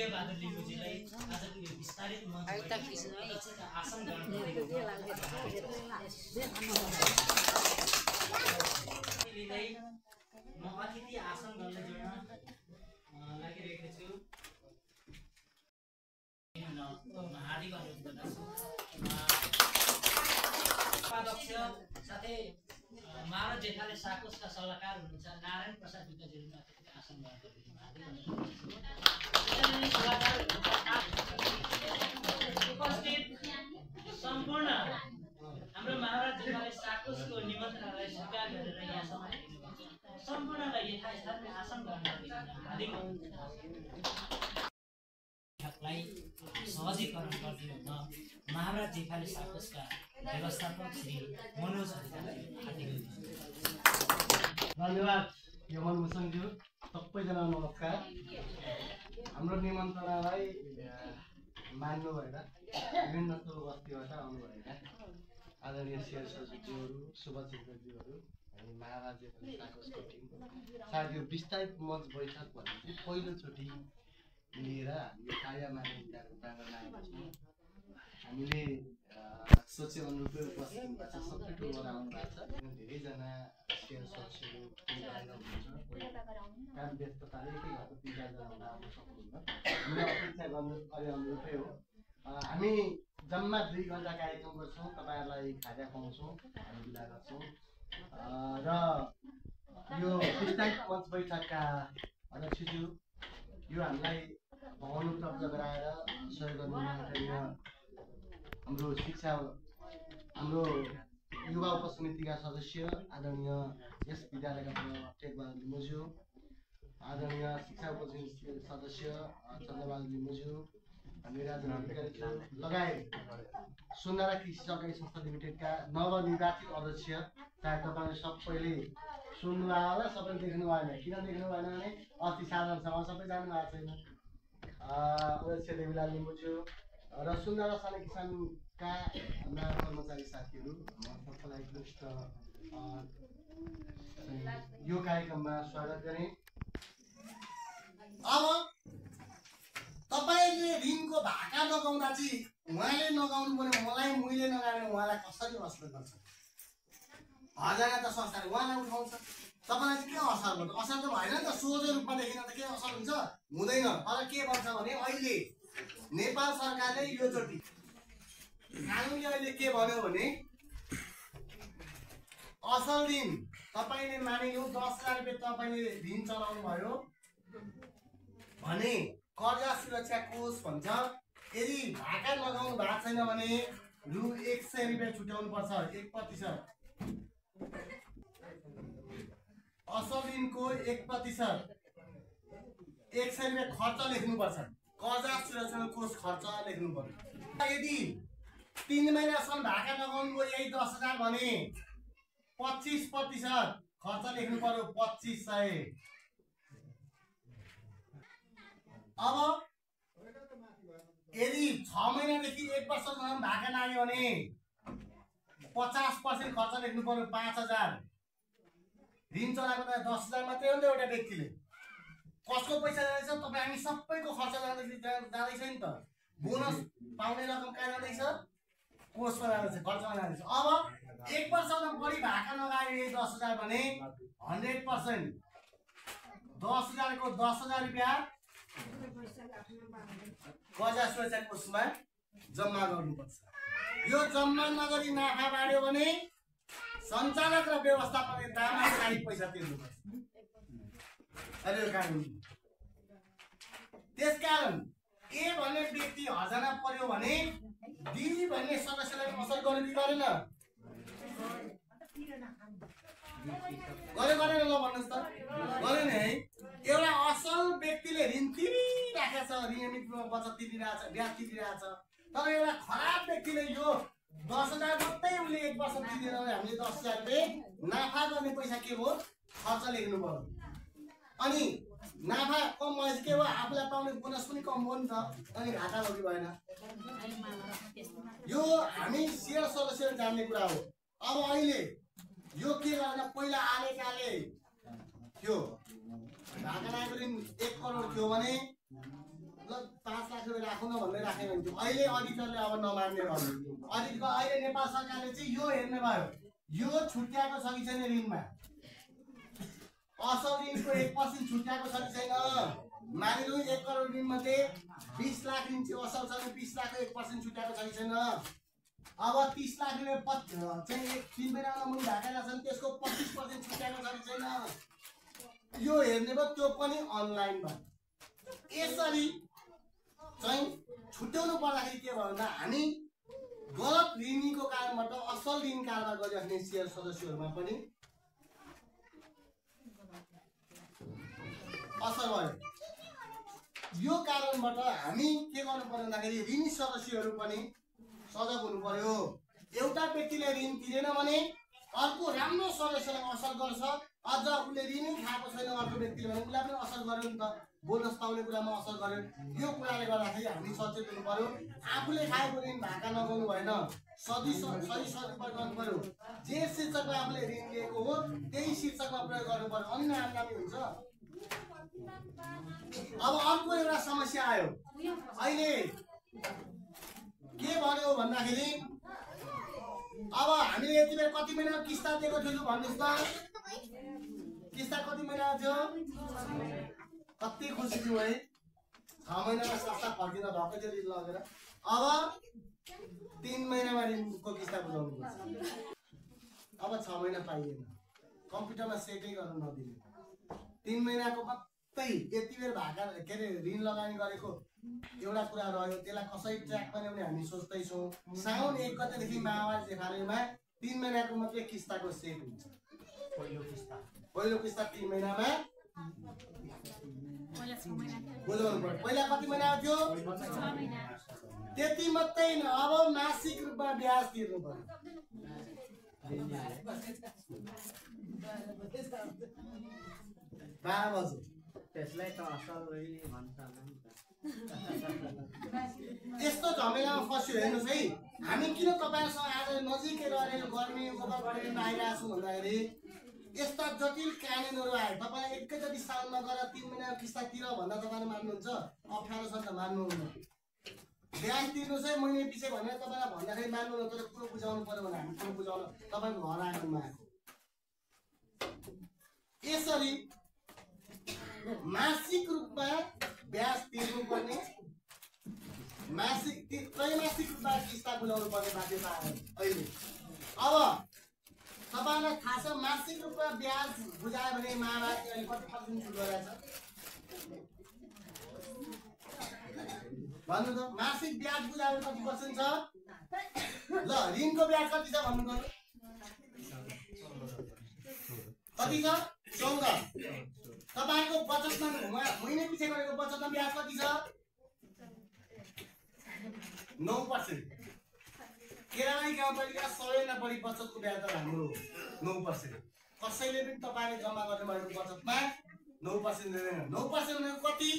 स्वर्गीय बहादुर लिम्बुजीलाई आजको यो विस्तारित मञ्चका आसन ग्रहण लिँदै म अतिथि आसन गर्न जोड्न लागिरहेको छु। हार्दिक अनुरोध गर्दछु उपाध्यक्ष साथै महाराज जेठाले साकोसका सल्लाहकार हुनुहुन्छ नारायण प्रसाद विद्याजीले अतिथि आसन ग्रहण उपस्थित सम्पूर्ण हाम्रो महाराज जेठाले साकोसको निमन्त्रणालाई स्वीकार गरेर यहाँसम्म सम्पूर्णलाई यथास्थानमा आसन ग्रहण हार्दिक सहजीकरण गरिदिनु हुन महाराज जेठाले साकोसका व्यवस्थापक श्री मनोज अधिकारी हार्दिक धन्यवाद यमन मुसङज्यू। सबैजना नमस्कार। हाम्रो निमन्त्रणालाई मान्नु भएर विभिन्न तोर बस्तीबाट आउनुभएका आदरणीय शेर सचिवज्यूहरू, शुभचिन्तकज्यूहरू अनि महाराज जेठाले साकोसको टिम सायद यो विस्तारित मञ्च बैठक भन्ने चाहिँ पहिलोचोटि लिएर हामीले कार्यमार्गको प्राङ्गणमा आएका छौँ। हामीले सोचे अनुरूपै उपस्थित हुनुहुन्छ सबै टोलबाट आउनु भएको छ। धेरैजना शेयर सदस्यहरू बाहिर हुनुहुन्छ, काम व्यस्तताले एकै घरको 3-4 जना आउन सक्नुहुन्न। हामीले अपेक्षा गर्नु गरे अनुरूपै हो। हामी जम्मा 2 घन्टा कार्यक्रम गर्छौँ, तपाईँहरूलाई खाजा खुवाउँछौँ, हामी बिदा गर्छौँ र यो विस्तारित मञ्च बैठकका अध्यक्षज्यू यो हामीलाई भवन उपलब्ध गराएर सहयोग गर्नु हाम्रो शिक्षा हाम्रो युवा उपसमितिका सदस्य आदरणीय यस विद्यालयका टेकबहादुर लिम्बुज्यू, आदरणीय शिक्षा उपसमिति सदस्य चन्द्रबहादुर लिम्बुज्यू, निराजन अधिकारीज्यू लगायत सुन्दरा कृषि सहकारी संस्था लिमिटेडका नवनिर्वाचित अध्यक्ष चाहे तपाईँले सबैले सुन्नुभयो होला, सबैले देख्नु भएन। किन देख्नु भएन भने अस्ति साधारण सभा सबै जानु भएको छैन। अध्यक्ष देवीलाल लिम्बुज्यू र सुन्दरा साना किसानका हाम्रा कर्मचारी साथीहरू सबैलाई एकमुष्ट यो कार्यक्रममा स्वागत गरे। अब तपाईँले ऋणको भाका लगाउँदा चाहिँ उहाँले नगाउनु पर्ने मलाई मैले नगाएर उहाँलाई कसरी असर गर्छ? हजारजना त संस्थाले उहाँलाई उठाउँछ, तपाईँलाई चाहिँ के असर गर्छ? असर त भएन नि त। सोझो रूपमा देखिन त के असर हुन्छ? हुँदैन। तर के भन्छ भने अहिले नेपाल सरकारले योचोटि कानुनले अहिले के भन्यो भने असल ऋण तपाईँले मानिलिनु 10,000 रुपियाँ तपाईँले ऋण चलाउनु भयो भने कर्जा सुरक्षा कोष भन्छ। यदि भाका लगाउनु भएको छैन भने रु 100 रुपियाँ छुट्याउनु पर्छ, 1%। असल ऋणको 1%, 100 रुपियाँ खर्च लेख्नुपर्छ। कर्जा सुरक्षा कोष खर्च लेख्नु पर्यो। यदि 3 महिनासम्म भाका लगाउनु भयो यही 10,000 भने 25% खर्च लेख्नु पर्यो, 2500। अब यदि 6 महिनादेखि 1 वर्षसम्म भाका लाग्यो भने 50% खर्च लेख्नु पर्यो, 5,000। ऋण चलाएको त 10,000 मात्रै हो नि त एउटा व्यक्तिले। कसको पैसा जाँदैछ? तपाईँ हामी सबैको खर्च जाँदैछ नि त। बोनस पाउने रकम कहाँ जाँदैछ? कोषमा जाँदैछ, खर्चमा जाँदैछ। अब 1 वर्षमा बढी भाका लगायो यही 10,000 भने 100% 10,000 को 10,000 रुपियाँ कर्जा सुरक्षा कोषमा जम्मा गर्नुपर्छ। यो जम्मा नगरी नाफा बाड्यो भने सञ्चालक र व्यवस्थापकले दामलाई पैसा तिर्नुपर्छ। त्यसकारण ए भन्ने व्यक्ति हजाना पर्यो भने डी भन्ने सदस्यलाई असर गर्ने कि गरेन? गरेन ल भन्नुहोस् त, गरेन है। एउटा असल व्यक्तिले ऋण तिरिराखेको छ, नियमित बचत तिरिरहेछ, ब्याज तिरिरहेछ। तर एउटा खराब व्यक्तिले यो 10,000 मात्रै उसले 1 वर्ष तिरेर हामीले 10,000 रुपियाँ नाफा गर्ने पैसा के हो? खर्च लेख्नु पर्यो। अनि नाफा कम भएपछि के हो? आफूलाई पाउने बोनस पनि कम हो नि त, अनि घाटा हो कि भएन? यो हामी शेयर सदस्यले जान्ने कुरा हो। अब अहिले यो के गर्दा पहिला आलेकाले थियो भाका लागेको ऋण 1 करोड थियो भने ल ल 5 लाख रुपियाँ राखौँ न भन्दै राखेको हुन्थ्यो। अहिले अडिटरले अब नमान्ने भन्यो। अडिटको अहिले नेपाल सरकारले चाहिँ यो हेर्ने भयो, यो छुट्याएको छ कि छैन ऋणमा, असल ऋणको 1% छुट्याएको छ कि छैन। मानिलिउँ 1 करोड ऋणमध्ये 20 लाख ऋण चाहिँ असल छ भने 20 लाखको 1% छुट्याएको छ कि छैन। अब 30 लाख रुपियाँ चाहिँ 3 महिनामा मुनि ढाकेका छन्, त्यसको 25% छुट्याएको छ कि छैन, यो हेर्ने भयो। त्यो पनि अनलाइनमा। यसरी चाहिँ छुट्याउनु पर्दाखेरि के भयो भन्दा हामी गलत ऋणीको कारणबाट असल ऋण कारोबार गरिराख्ने सेयर सदस्यहरूमा पनि असर भयो। यो कारणबाट हामी के गर्नु पर्यो भन्दाखेरि ऋणी सदस्यहरू पनि सजग हुनु पर्यो। एउटा व्यक्तिले ऋण तिरेन भने अर्को राम्रो सदस्यलाई असर गर्छ, अझ उसले ऋणै खाएको छैन अर्को व्यक्तिले भने उसलाई पनि असर गर्यो नि त, बोनस पाउने कुरामा असर गर्यो। यो कुराले गर्दाखेरि हामी सचेत हुनु पर्यो। आफूले खाएको ऋण भाका लगाउनु भएन, सही सदुपयोग गर्नु पर्यो। जे शीर्षकमा आफूले ऋण लिएको हो त्यही शीर्षकमा प्रयोग गर्नु पर्यो, अन्य आमदामी हुन्छ। अब अर्को एउटा समस्या आयो। अहिले के भन्यो भन्दाखेरि अब हामीले यति बेला कति महिना किस्ता दिएको थियौँ भन्नुहोस् त, किस्ता कति महिना थियो? कति खुसी थियो है, 6 महिनामा सस्ता फर्किँदा भएको थियो ऋण लगेर। अब 3 महिनामा ऋणको किस्ता बुझाउनु पर्छ। अब 6 महिना पाइएन, कम्प्युटरमा सेटै गर्न नदिने। 3 महिनाको मात्रै यति बेर भाका के अरे ऋण लगानी गरेको एउटा कुरा रह्यो, त्यसलाई कसरी ट्र्याक गर्ने भने हामी सोच्दैछौँ। साउन 1 गतेदेखि माओवादी देखालेमा 3 महिनाको मात्रै किस्ताको सेट हुन्छ। पहिलो किस्ता 3 महिनामा बुझाउनु पर्यो। पहिला कति महिना थियो? 6 महिना। त्यति मात्रै न, अब मासिक रूपमा ब्याज तिर्नु पर्यो। त्यसलाई त असल भन्छ। यस्तो झमेलामा फस्यो। हेर्नुहोस् है, हामी किन तपाईँहरूसँग आज नजिकै रहेर गर्ने आइरहेको छौँ भन्दाखेरि यस्ता जटिल कानुनहरू आयो। तपाईँलाई एकैचोटि साउन नगरेर 3 महिनाको किस्ता तिर भन्दा तपाईँले मान्नुहुन्छ? अप्ठ्यारो छ नि त, मान्नुहुन्न। ब्याज तिर्नुहोस् है महिने पछि भनेर तपाईँलाई भन्दाखेरि मान्नुहुन्न, तर कुरो बुझाउनु पर्यो भने हामी कुरो बुझाउन तपाईँको घर आँगनमा आएको। यसरी मासिक रूपमा ब्याज तिर्नुपर्ने, त्रैमासिक रूपमा किस्ता बुझाउनु पर्ने बाध्यता आयो अहिले। अब तपाईँलाई थाहा छ मासिक रूपमा ब्याज बुझायो भने माओवादी अहिले कति पर्सेन्ट छुट गरिरहेछ भन्नु त? मासिक ब्याज बुझायो भने कति पर्सेन्ट छ? ल ऋणको ब्याज कति छ भन्नु त? कति छ? 14। तपाईँको बचतमा महिने पछि गरेको बचतमा ब्याज कति छ? 9%। केरालाई गाउँपालिका सबैभन्दा बढी बचतको ब्याज दर हाम्रो 9%। कसैले पनि तपाईँले जम्मा गर्नुभएको बचतमा 9% दिँदैन। 9% भनेको कति?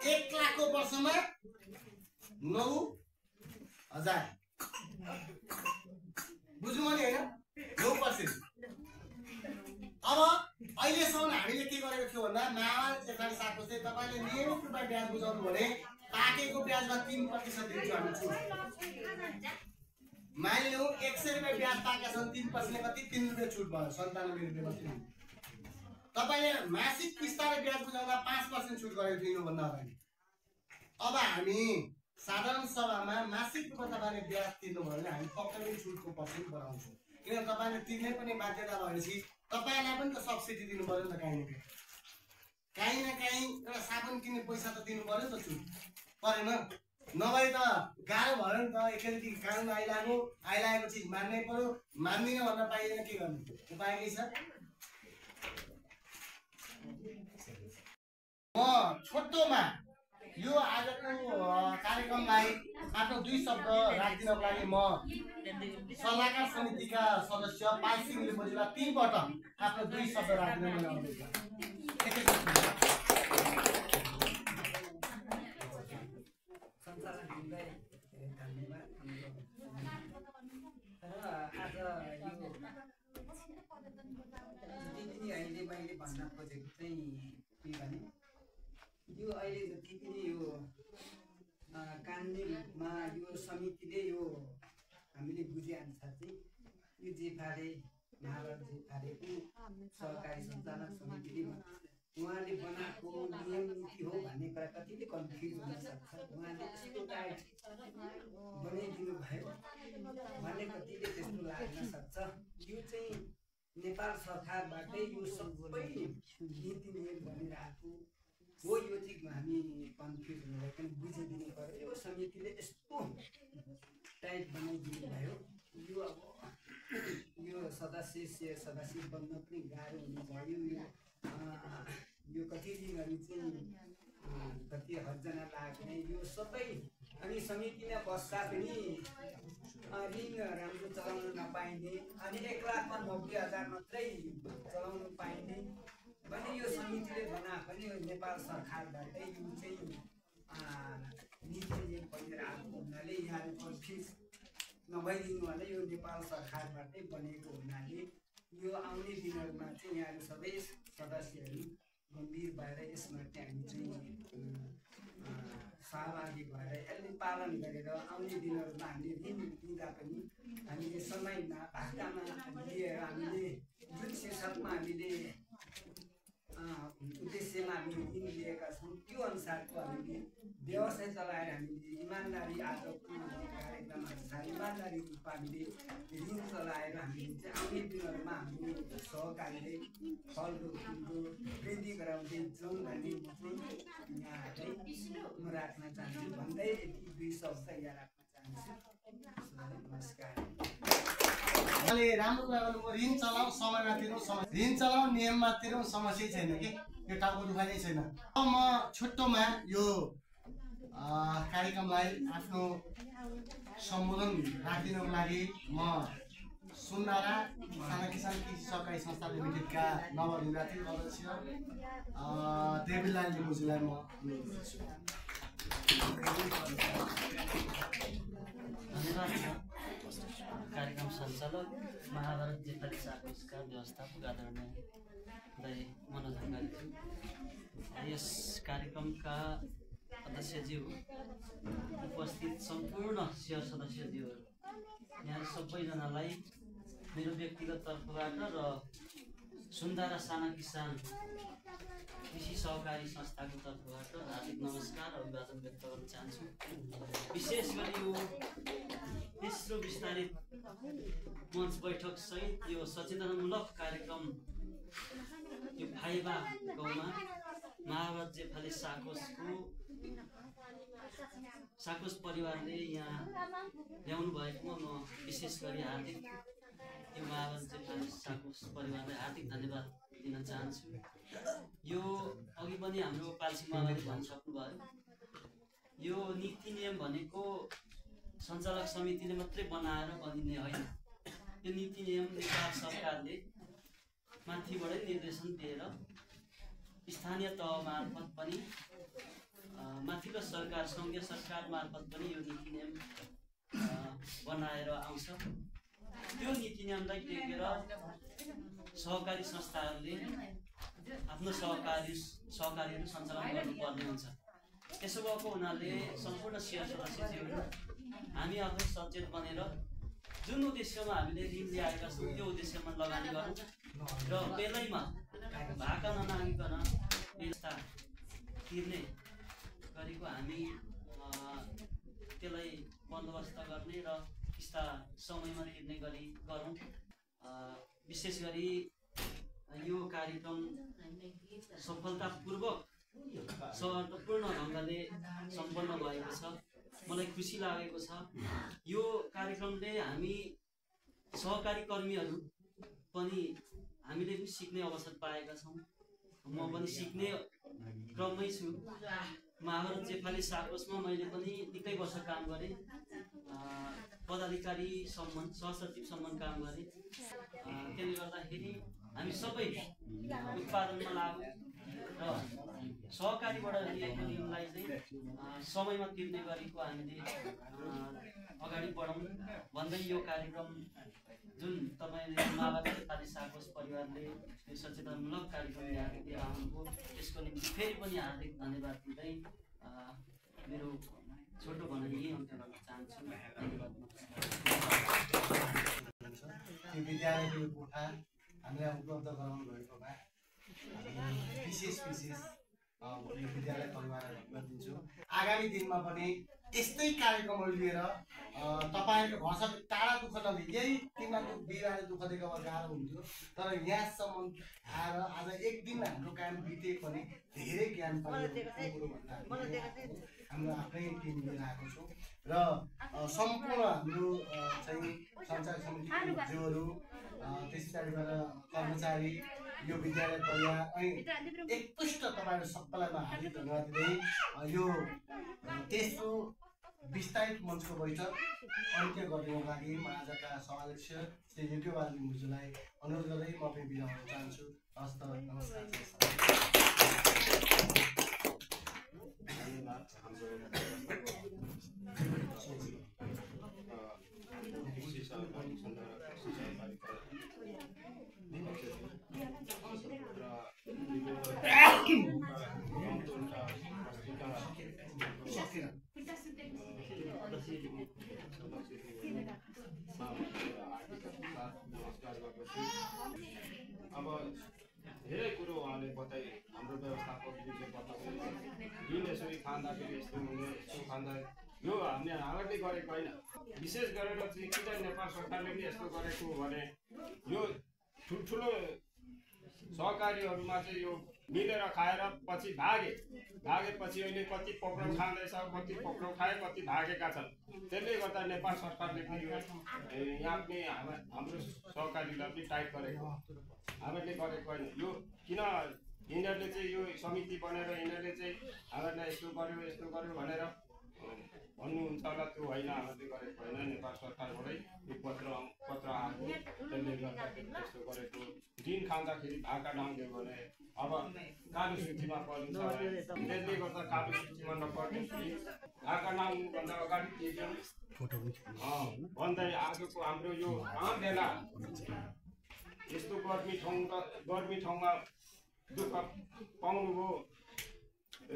1 लाखको वर्षमा 9,000। बुझ्नु भने होइन? 9%। अब अहिलेसम्म हामीले के गरेको थियो भन्दा माओवादी देखाले साथको चाहिँ तपाईँले नियमित रूपमा ब्याज बुझाउनु भने पाकेको ब्याजमा 3% दिन्छौँ हामी छुट। मानिलिउँ 100 रुपियाँ ब्याज पाएका छन्, 3% कति? 3 रुपियाँ छुट भयो, 97 रुपियाँ मात्रै। तपाईँले मासिक किस्ता र ब्याज बुझाउँदा 5% छुट गरेको थियो योभन्दा अगाडि। अब हामी साधारण सभामा मासिक रूपमा तपाईँले ब्याज तिर्नुभयो भने हामी पक्कै पनि छुटको पर्सेन्ट बढाउँछौँ। किन तपाईँले तिर्ने पनि बाध्यता भएपछि तपाईँलाई पनि त सब्सिडी दिनु पर्यो नि त, काहीँ न काहीँ एउटा साबुन किन्ने पैसा त दिनु पर्यो नि त, छुट परेन? नभए त गाह्रो भयो नि त। एकैचोटि कानुन आइलागेको चिज मान्नै पर्यो, मान्दिनँ भन्न पाइएन, के गर्नु? उपाय के छ? म छोटोमा यो आजको कार्यक्रमलाई आफ्नो 2 शब्द राखिदिनको लागि म सल्लाहकार समितिका सदस्य पालसिंह लिम्बुजीलाई 3 पटक आफ्नो 2 शब्द राखिदिन मन आउँदैछ। अहिले मैले भन्न खोजेको चाहिँ के भने यो अहिले जति पनि यो कानुनीमा यो समितिले यो हामीले बुझेअनुसार चाहिँ यो जेफाले महाराज जेफालेको सहकारी सञ्चालन समितिले उहाँले बनाएको नियम नीति हो भन्ने कुरा कतिले कन्फ्युज हुन सक्छ। उहाँले यस्तो टाइट बनाइदिनु भयो भन्ने कतिले त्यस्तो लाग्न सक्छ। यो चाहिँ नेपाल सरकारबाटै यो सबै नीति नियम बनिरहेको हो। यो चाहिँ हामी कन्फ्युज हुँदैन, बुझिदिनु पर्यो। यो समितिले यस्तो टाइट बनाइदिनु भयो। यो अब यो सदस्य बन्न पनि गाह्रो हुने भयो। यो कति दिनहरू चाहिँ कति हजारजना लाग्ने यो सबै। अनि समितिमा बस्दा पनि ऋण राम्रो चलाउन नपाइने, अनि 1,90,000 मात्रै चलाउन पाइने भने यो समितिले बनाएको पनि नेपाल सरकारबाटै यो चाहिँ नीति नियम बनिरहेको हुनाले यहाँले कन्फ्युज नभइदिनु होला। यो नेपाल सरकारबाटै बनेको हुनाले यो आउने दिनहरूमा चाहिँ यहाँहरू सबै सदस्यहरू गम्भीर भएर यसमा चाहिँ हामी चाहिँ सहभागी भएर यसले पालन गरेर आउने दिनहरूमा हामीले ऋण लिँदा पनि हामीले समयमा भाकामा लिएर हामीले जुन शीर्षकमा हामीले उद्देश्यमा हामीले ऋण लिएका छौँ त्यो अनुसारको हामीले व्यवसाय चलाएर हामीले इमान्दारी आजको कार्यक्रम अनुसार इमान्दारी रूपमा हामीले ऋण चलाएर हामीले चाहिँ आउने दिनहरूमा हाम्रो सहकारीले फलको फुलको वृद्धि गराउँदै जाउँ भन्ने म चाहिँ यहाँलाई म राख्न चाहन्छु भन्दै यति 2 शब्द यहाँ राख्न चाहन्छु। नमस्कार। राम्रो कुरा गर्नुभयो। ऋण चलाऊ, समयमा तिरौँ, ऋण चलाऊ, नियममा तिरौँ, समस्या छैन कि यो टाउको दुखाइ छैन। म छुट्टोमा यो कार्यक्रमलाई आफ्नो सम्बोधन राखिदिनको लागि म सुन्दारा साना किसान कृषि सहकारी संस्था लिमिटेडका नवनिर्वाचित सदस्य देवीलाल लिम्बुजीलाई म धन्यवाद। कार्यक्रम सञ्चालक महाभारत जेफाले साकोसका व्यवस्थापक आदरणीय दाइ मनोज ढङ्गालज्यू, यस कार्यक्रमका अध्यक्षज्यू, उपस्थित सम्पूर्ण सेयर सदस्यज्यूहरू, यहाँ सबैजनालाई मेरो व्यक्तिगत तर्फबाट र सुन्दारा साना किसान कृषि सहकारी संस्थाको तर्फबाट हार्दिक नमस्कार अभिवादन व्यक्त गर्न चाहन्छु। विशेष गरी यो तेस्रो विस्तारित मञ्च बैठक सहित यो सचेतनामूलक कार्यक्रम यो फाइबा गाउँमा महाभारत जेफाले साकोस परिवारले यहाँ ल्याउनु भएकोमा म विशेष गरी हार्दिक यो महाभारत जेफाले साकोस परिवारलाई हार्दिक धन्यवाद दिन चाहन्छु। यो अघि पनि हाम्रो पाल्सी मामाले भनिसक्नुभयो, यो नीति नियम भनेको सञ्चालक समितिले मात्रै बनाएर बनिने होइन। यो नीति नियम नेपाल सरकारले माथिबाटै निर्देशन दिएर स्थानीय तह मार्फत पनि माथिल्लो सरकार सङ्घीय सरकार मार्फत पनि यो नीति नियम बनाएर आउँछ। त्यो नीति नियमलाई टेकेर सहकारी संस्थाहरूले आफ्नो सहकारीहरू सञ्चालन गर्नुपर्ने हुन्छ। त्यसो भएको हुनाले सम्पूर्ण सेयर सदस्यहरू हामी आफै सचेत बनेर जुन उद्देश्यमा हामीले ऋण ल्याएका छौँ त्यो उद्देश्यमा लगानी गरौँ र बेलैमा भाका ननागिकन व्यवस्था तिर्ने गरेको हामी त्यसलाई बन्दोबस्त गर्ने र किस्ता समयमा तिर्ने गरी गरौँ। विशेष गरी यो कार्यक्रम सफलतापूर्वक सौहार्दपूर्ण ढङ्गले सम्पन्न भएको छ। मलाई खुसी लागेको छ। यो कार्यक्रमले हामी सहकारी कर्मीहरू पनि हामीले पनि सिक्ने अवसर पाएका छौँ। म पनि सिक्ने क्रममै छु। महाभारत जेफाले साकोसमा मैले पनि निकै वर्ष काम गरेँ, पदाधिकारीसम्म सहसचिवसम्म काम गरेँ। त्यसले गर्दाखेरि हामी सबै उत्पादनमा लागु र सहकारीबाट लिएको ऋणलाई चाहिँ समयमा तिर्ने गरेको हामीले अगाडि बढाउँ भन्दै यो कार्यक्रम जुन तपाईँले महाभारत जेफाले साकोस परिवारले यो सचेतनामूलक कार्यक्रम लिएर आउनुभयो त्यसको निम्ति फेरि पनि हार्दिक धन्यवाद दिँदै मेरो छोटो भनाइ यही अन्त्य गर्न चाहन्छु। धन्यवाद। त्यो विद्यालयको यो कोठा हामीलाई उपलब्ध गराउनु भएकोमा विशेष यो विद्यालय परिवारलाई धन्यवाद दिन्छु। आगामी दिनमा पनि यस्तै कार्यक्रमहरू लिएर तपाईँहरूको घरसँग टाढा दुःख नदिए यही तिमीहरूको बिराले दुःख दिएको भए गाह्रो हुन्थ्यो, तर यहाँसम्म आएर आज एक दिन हाम्रो काम बिते पनि धेरै ज्ञान हाम्रो आफ्नै टिम लिएर आएको छौँ र सम्पूर्ण हाम्रो चाहिँ सञ्चालक समितिको जोहरू त्यस पछाडिबाट कर्मचारी यो विद्यालय परिवार अनि एकपृष्ठ तपाईँहरू सबैलाई म हार्दिक धन्यवाद दिँदै यो तेस्रो विस्तारित मञ्चको बैठक अन्त्य गर्नको लागि म आजका सभाध्यक्ष श्री युकेबहादुर लिम्बुज्यूलाई अनुरोध गर्दै म पनि बिदा हुन चाहन्छु। हस्त नमस्कार। अब धेरै कुरो उहाँले बताए, हाम्रो व्यवस्थापकले बताए दिन यसरी खाँदाखेरि यस्तो हुने यस्तो खाँदा यो हामीले गरेको होइन। विशेष गरेर चाहिँ किन नेपाल सरकारले पनि यस्तो गरेको भने यो ठुल्ठुलो सहकारीहरूमा चाहिँ यो मिलेर खाएर पछि भागेपछि अहिले कति पक्राउ खाँदैछ, कति पक्राउ खाए, कति भागेका छन्। त्यसले गर्दा नेपाल सरकारले पनि यहाँ पनि हाम्रो सहकारीलाई पनि टाइट गरेको, हामीहरूले गरेको होइन। यो किन यिनीहरूले चाहिँ यो समिति बनेर यिनीहरूले चाहिँ हामीहरूलाई यस्तो गर्यो भनेर भन्नुहुन्छ होला, त्यो होइन, हामीले गरेको होइन। नेपाल सरकारबाटै यो पत्र आएको, त्यसले गर्दा यस्तो गरेको। दिन खाँदाखेरि भाका ढाङ्ग्यो भने अब कालो सूचीमा परिन्छ, त्यसले गर्दा कालो सूचीमा नपर्ने भाका ढाङ्ग्नुभन्दा अगाडि भन्दै आजको हाम्रो यो बेला यस्तो गर्मी ठाउँमा दुःख पाउनुभयो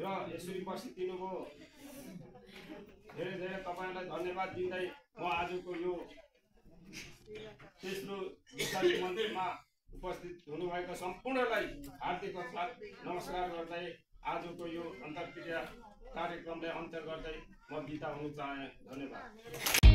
र यसरी बसिदिनुभयो। धेरै धेरै तपाईँलाई धन्यवाद दिँदै म आजको यो तेस्रो विस्तारित मञ्चमा उपस्थित हुनुभएका सम्पूर्णलाई हार्दिक नमस्कार गर्दै आजको यो अन्तर्क्रिया कार्यक्रमलाई अन्त्य गर्दै म बिदा हुन चाहे। धन्यवाद।